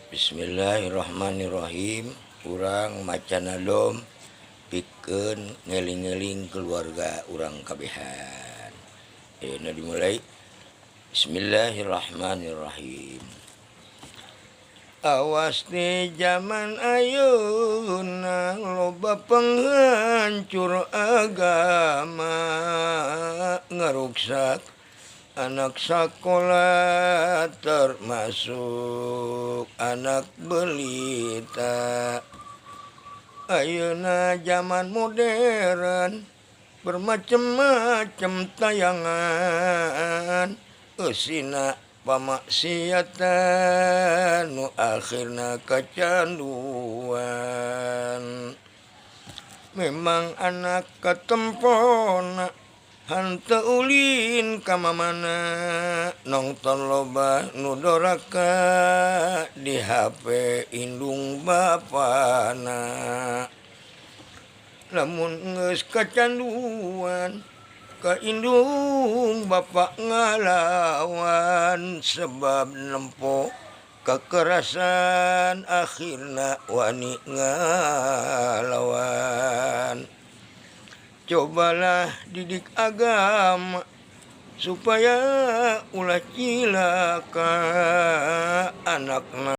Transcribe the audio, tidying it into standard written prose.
Bismillahirrahmanirrahim. Urang maca nadom pikeun ngeling-eling keluarga urang kabehan. Ayeuna dimulai. Bismillahirrahmanirrahim. Awas di zaman ayeuna loba penghancur agama, ngaruksak anak sekolah termasuk anak balita. Ayeuna zaman modern, bermacam-macam tayangan, eusina pamaksiatan nu akhirna kecanduan. Memang anak katempona hanteu ulin ka mamana, nongton loba nu doraka di HP indung bapana. Lamun geus kacanduan ka indung bapa ngalawan, sebab nempo kekerasan akhirna wani ngalawan. Cobalah didik agama supaya ulah cilaka anakna.